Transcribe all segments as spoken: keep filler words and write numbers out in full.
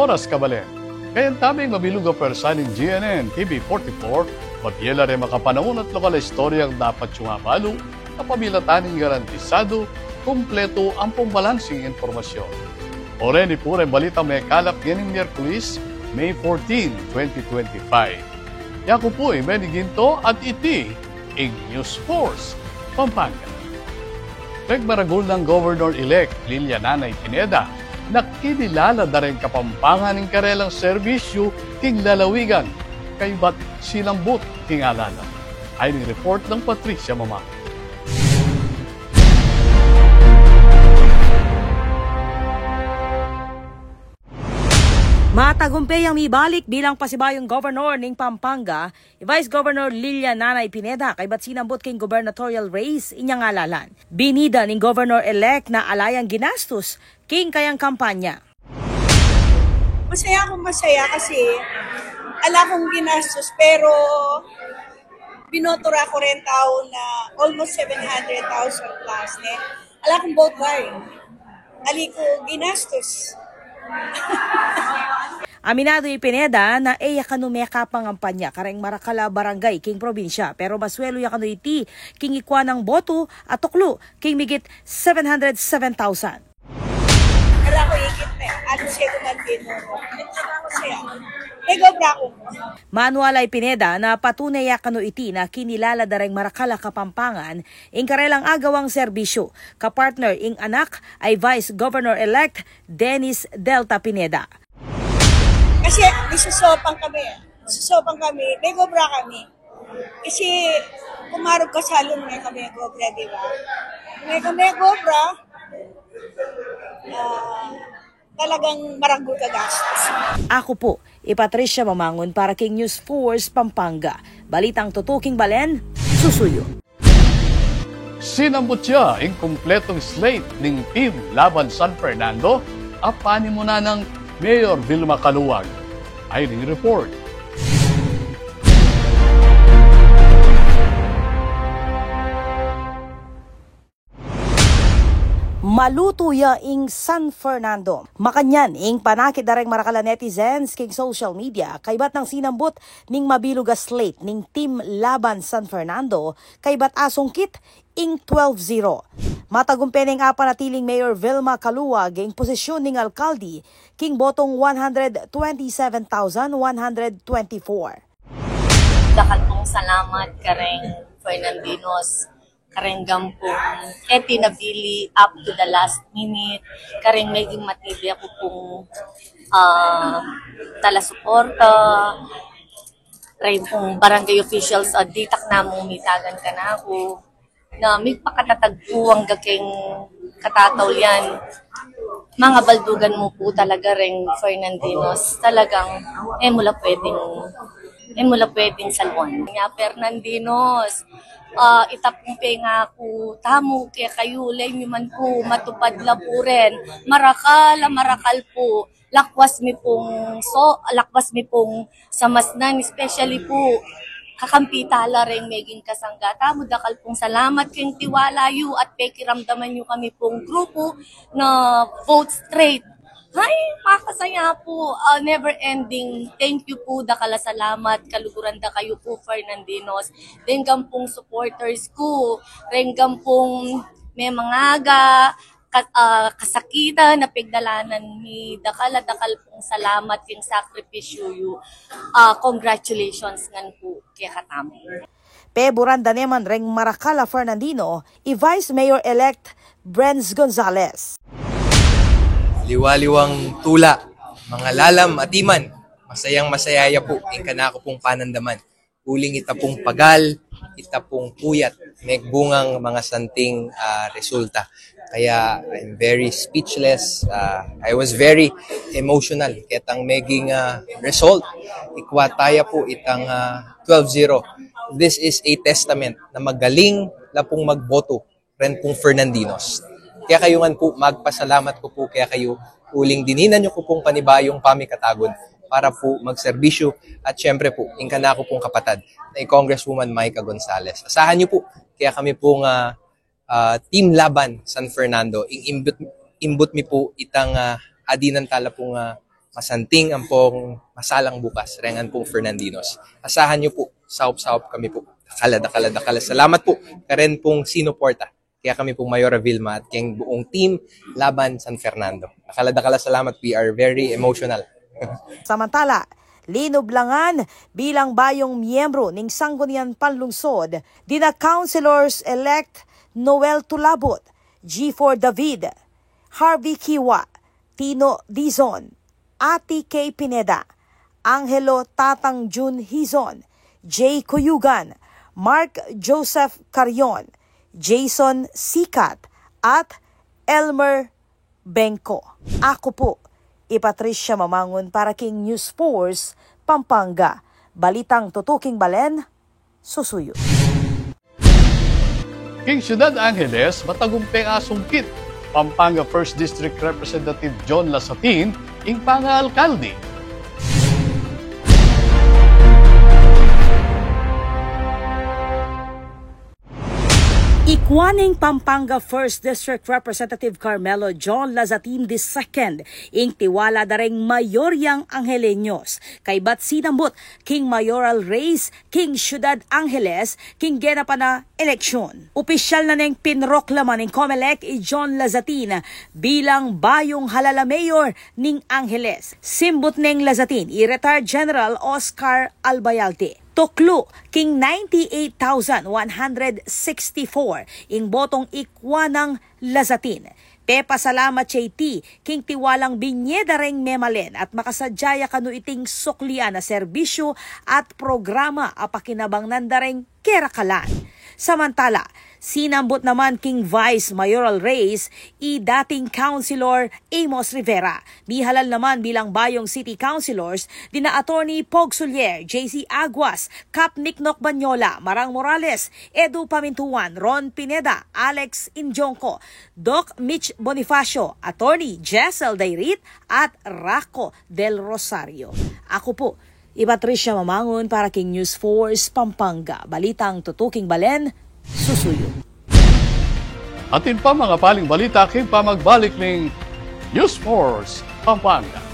Buenas, kabalen. Kayang taming mabilug a pwersa ning G N N T V forty-four, mabie la reng makapanaun at lokal a istoryang dapat yu mabalu, kapamilatan ning garantisadu, kumpletu ampong balansing impormasyon. O reni pu reng balitang mekalap ngening Miyerkules, May fourteen, twenty twenty-five. Yaku pu i Benny Ginto at iti ing News Force Pampanga. Pegmaragul nang Governor-elect Lilia Nanay Pineda na kinilala da reng Kapampangan ing karelang serbisyu king lalawigan, kaybat sinambut king alalan. Ayni ing report nang Patricia Mamang. Matagumpe yang mibalik bilang pasibayung governor ning Pampanga, i Vice Governor Lilia Nanay Pineda, kaybat sinambut king gubernatorial race inyang alalan. Binida ning governor-elect na ala yang ginastus king kayang kampanya. Masaya akong masaya kasi ala kong ginastos, pero binoto ra ku reng tau na almost seven hundred thousand plus, ne? Ala kong vote buying. Ali ku ginastos. Aminadu i Pineda na e ya kanu mekapangampanya kareng marakal a barangay king probinsya, pero masuelu ya kanu iti king ikua nang botu a tuklu king migit seven hundred seven thousand. Ala ku ikit ne, alu siya kumandin mo. Siya. Mega bra ku. Maniwala i Pineda na patune ya kanu iti na kinilala da reng marakal a Kapampangan ing karelang agawang serbisyu, kapartner ing anak a i Vice Governor-elect Dennis Delta Pineda. Kasi nagsusopan kami. Nagsusopan kami. Mega bra kami. Kasi kumarog ka salon, mega mega obra, di ba? Mega mega obra, ah, talagang maragul ka gastos. Aku pu i Patricia Mamangun para king News Force Pampanga. Balitang tutuking balen, susuyu. Sinambut ya ing kumpletong slate ning Team Laban San Fernando a panimunan nang Mayor Vilma Caluag. Ayni ing report. Malutu ya ing San Fernando. Makanyan ing panakit da reng marakal a netizens king social media kaybat nang sinambut ning mabilug a slate ning Team Laban San Fernando kaybat asungkit ing twelve zero. Matagumpe neng apanatiling Mayor Vilma Caluag ing posisyun ning alkalde king botong one hundred twenty-seven thousand one hundred twenty-four. Dakal pung salamat kareng Fernandinos, kareng gampung e ti nabili up to the last minute, kareng meging matibe ku pung, ah, talasuporta, reng pung barangay officials a ditak na mung mitagan kanaku, na migpakatatag pu angga keng katataulian. Mangabaldugan mu pu talaga reng Fernandinos. Talagang e mu la pwedeng, e mu la pwedeng salwan. Nya Fernandinos, ah, ita pung pengaku tamu kekayu, layun mi man pu matupad la pu ren. Marakal a marakal pu. Lakwas mi pung so, lakwas mi pung samasnan, especially pu kakampi tala reng meging kasangga tamu. Dakal pung salamat keng tiwala yu at pekiramdaman yu kami pung grupu na Vote Straight. Ay, makasaya pu, ah, never ending. Thank you pu, dakal a salamat, kaluguran da kayu pu, Fernandinos. Reng gampung supporters ku, reng gampung memangaga, ka-, ah, kasakitan a pigdalanan mi, dakal a dakal pung salamat king sakripisyu yu. Ah, congratulations ngan pu kekatamu. Peburan da ne man reng marakal a Fernandino i Vice Mayor-elect Brenz Gonzales. Liwa-liwang tula, mangalalam atiman, masayang masaya ya pu ing kanaku pung panandaman. Uling ita pung pagal, ita pung puyat, megbungang masanting, ah, resulta. Kaya I'm very speechless. Ah, I was very emotional ketang meging, ah, result. Ikwa taya pu itang, ah, twelve zero. This is a testament na magaling la pung magboto ren pung Fernandinos. Kaya kayu ngan pu, magpasalamat ku pu kaya kayu, uling dininan yu ku pung panibayung pamikatagun para pu magserbisyu at siyempre pu, ing kanaku pung kapatad na i Congresswoman Myka Gonzales. Asahan yu pu, kaya kami pung, ah, ah, Team Laban San Fernando, ing imbut, imbut mi pu itang, ah, adinan tala pung, ah, masanting ampong masalang bukas reng angga pung Fernandinos. Asahan yu pu, saup-saup kami pu. Dakal a, dakal a, dakal a salamat pu kareng pung sinuporta kekami pung Mayora Vilma at keng buung team laban San Fernando. Dakal a, dakal a salamat. We are very emotional. Samantala, linublangan bilang bayung miyembru ning Sangguniang Panlungsod dina Councilors-elect Noel Tulabut, G four David, Harvey Kiwa, Tino Dizon, Ati Kay Pineda, Angelo Tatang Jun Hizon, Jay Cuyugan, Mark Joseph Carion, Jason Sikat, at Elmer Bengco. Aku pu i Patricia Mamangun para king News Force Pampanga. Balitang tutuking balen, susuyu. King Syudad Angeles, matagumpe a sungkit Pampanga First District Representative John Lazatin ing pangaalkalde. Ikwa ning Pampanga First District Representative Carmelo John Lazatin the second ing tiwala da reng mayoryang Angeleños kaybat sinambut king mayoral race king Syudad Angeles king genapan a eleksyon. Opisyal na neng pinroklama ning Comelec i John Lazatin bilang bayung halal a mayor ning Angeles. Simbut neng Lazatin i retired General Oscar Albayalde. Tuklu king ninety-eight thousand one hundred sixty-four ing botong ikwa nang Lazatin. Pepasalamat ya iti king tiwalang binye da reng memalen at makasadya ya kanu iting suklian a serbisyu at programa a pakinabangnan da reng kerakalan. Samantala, sinambut naman king vice mayoral race i dating Councilor Amos Rivera. Mihalal naman bilang bayung city councilors dina Attorney Pog Sulier, J C Aguas, Kap Niknok Banyola, Marang Morales, Edu Pamintuan, Ron Pineda, Alex Injonco, Doc Mitch Bonifacio, Attorney Jessel Dairit, at Racco Del Rosario. Aku pu i Patricia Mamangun para king News Force Pampanga. Balitang tutuking balen, susuyu. Atin pa mangapaling balita king pamagbalik ning News Force Pampanga.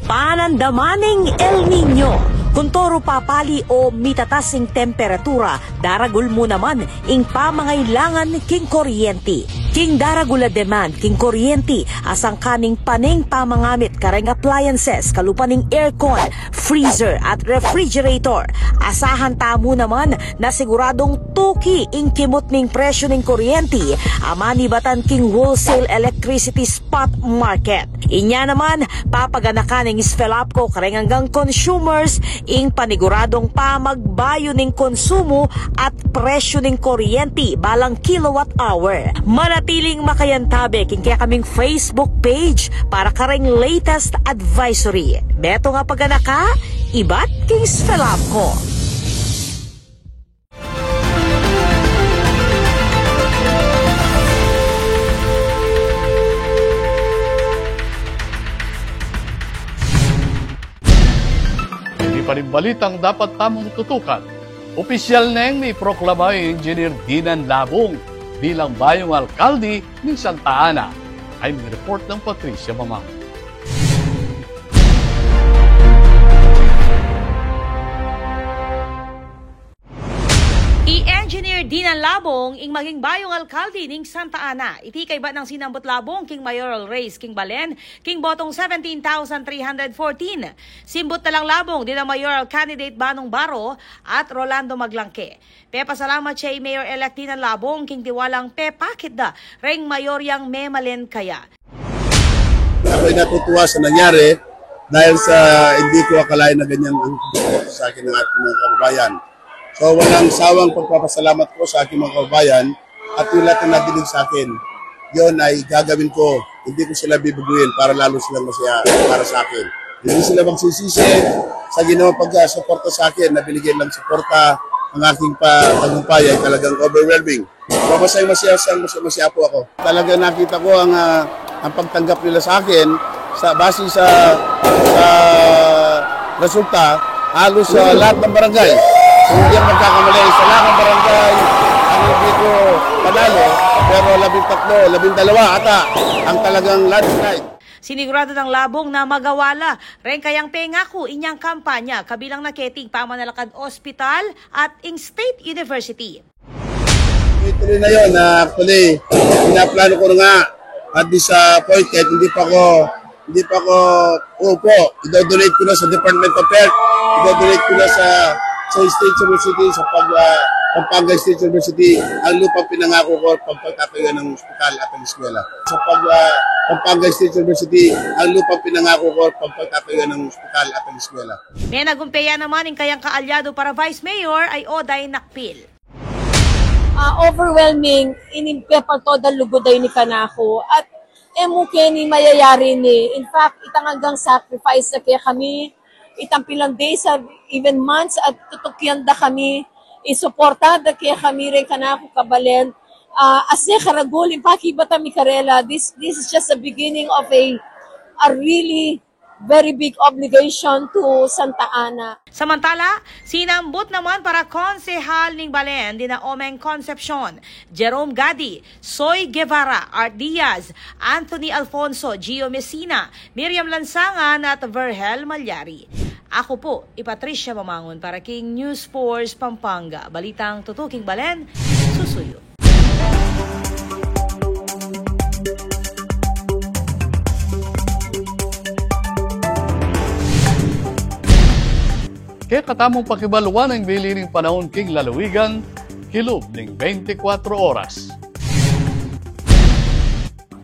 Panandaman ning El Niño. Kuntoru papali o mitatas ing temperatura, daragul mu naman ing pamangailangan king kuryenti. King daragul a demand king kuryenti, asangka ning pane ing pamangamit kareng appliances kalupa ning aircon, freezer at refrigerator. Asahan tamu naman na siguradung tuki ing kimut ning presyu ning kuryenti a manibatan king wholesale electricity spot market. Inya naman, papaganakan ning SFELAPCO kareng anggang consumers ing paniguradung pamagbayu ning konsumu at presyu ning kuryenti balang kilowatt hour. Manatiling makayantabe king kekaming Facebook page para kareng latest advisory. Beto nga paganaka, ibat king SFELAPCO. Ini pa rin balitang dapat tamung tutukan. Opisyal neng miproklama i Engineer Dinan Labong bilang bayung alkalde ning Santa Ana. Ay, may report nang Patricia Mamang. I Engineer Dinan Labong ing maging bayung alkalde ning Santa Ana. Iti kaybat nang sinambut Labong king mayoral race king balen king botong seventeen thousand three hundred fourteen. Simbut na lang Labong dina mayoral candidate Banong Baro at Rolando Maglangke. Pepasalamat ya i Mayor-elect Dinan Labong king tiwalang pepakit da reng mayoryang memalen kaya. Ako'y natutuwa sa nangyari dahil sa hindi ko akalain na ganyan ang sa akin ng ating mga kababayan. So, walang sawang pagpapasalamat ko sa aking mga kababayan at yung lahat na nakinig sa akin. yun ay gagawin ko. Hindi ko sila bibigoyin para lalo silang masaya para sa akin. Hindi sila magsisisi sa ginawang pagsuporta sa akin na binigyan ng suporta ang aking pa-, tagumpay ay talagang overwhelming. Pero masaya-masaya, masaya-masaya po ako. Talaga nakita ko ang, ah, ang pagtanggap nila sa akin sa, base sa, sa resulta, halos sa lahat ng barangay. Kung hindi ako magkakamali, sa lahat ng barangay, ang hindi ko panalo, pero labing tatlo, labing dalawa ata ang talagang landslide. Sinigurado nang Labong na magawa la reng kayang pengaku inyang kampanya, kabilang na keti ing pamanalakad ospital at ing State University. Tuloy-tuloy na yun. Ah, actually, pinaplano ko na nga at this, ah, point, kahit hindi pa ko, hindi pa ko uupo, idodonate ko na sa Department of Health, idodonate ko na sa, sa State University, sa pag, ah, Pampanga State University, ang lupang pinangako ko, pagpatatayo ng ospital at ng eskwela. Sa pag, ah, Pampanga State University, ang lupang pinangako ko, pagpatatayo ng ospital at ng eskwela. Menagumpe ya naman ing kayang kaalyado para Vice Mayor ay Oday Nakpil. Ah, overwhelming, ining pepaltod a lugud a ini kanaku. At e mu keni mayayari ini. In fact, itang anggang sacrifice da kekami, itang pilang days, ah, even months, a tutukian da kami, isuporta da kekami reng kanaku kabalen. Ah, asne karagul ing pakibatan mi karela. This, this is just the beginning of a, a really very big obligation to Santa Ana. Samantala, sinambut naman para konsehal ning balen dina Omeng Concepcion, Jerome Gadi, Soy Guevara, Art Diaz, Anthony Alfonso, Gio Messina, Miriam Lansangan at Vergel Malyari. Aku pu i Patricia Mamangun para king News Force Pampanga. Balitang tutuking balen, susuyu. Kekatamung pakibaluan ing bili ning panaun king lalawigan, kilub ning bente kwatro oras.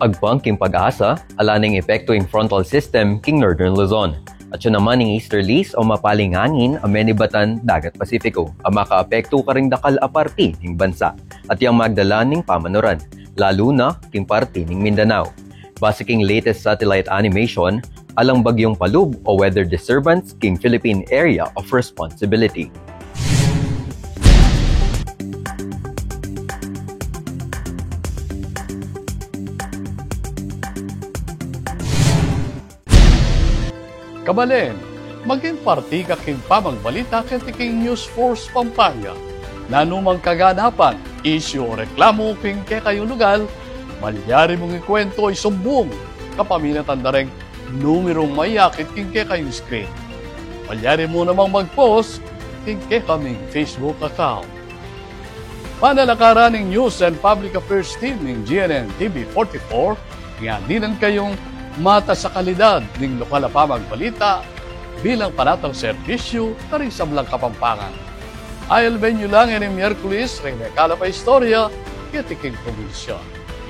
Agpang king PAGASA, ala neng epektu ing frontal system king Northern Luzon. At ya naman ing easterlies o mapaling angin a menibatan dagat Pasipiko a makaapektu karing dakal a parti ning bansa at yang magdala ning pamanuran, lalu na king parti ning Mindanao. Base king latest satellite animation, alang bagyung palub o weather disturbance king Philippine Area of Responsibility. Kabalen, maging parti ka king pamagbalita keti king News Force Pampanga. Nanu mang kaganapan, isyu o reklamu king kekayung lugal, malyari mung ikuwentu o isumbung kapaminatan da reng numerung mayakit king kekayung screen. Malyari mu namang mag-post king kekaming Facebook account. Panalakaran ning News and Public Affairs Team ning G N N T V forty-four, ing adinan kayung matas a kalidad ning lokal a pamagbalita bilang panatang serbisyu karing sablang Kapampangan. Alben yu la ngeni Miyerkules reng mekalap a istorya keti king probinsya.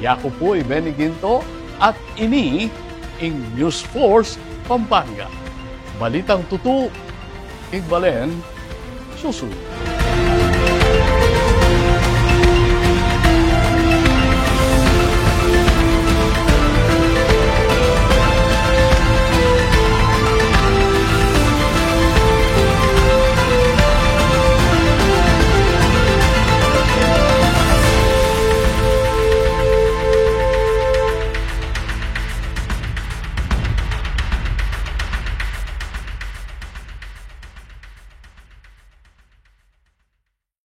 Yaku pu i Benny Ginto at ini ing News Force Pampanga. Balitang tutu, king balen, susunod.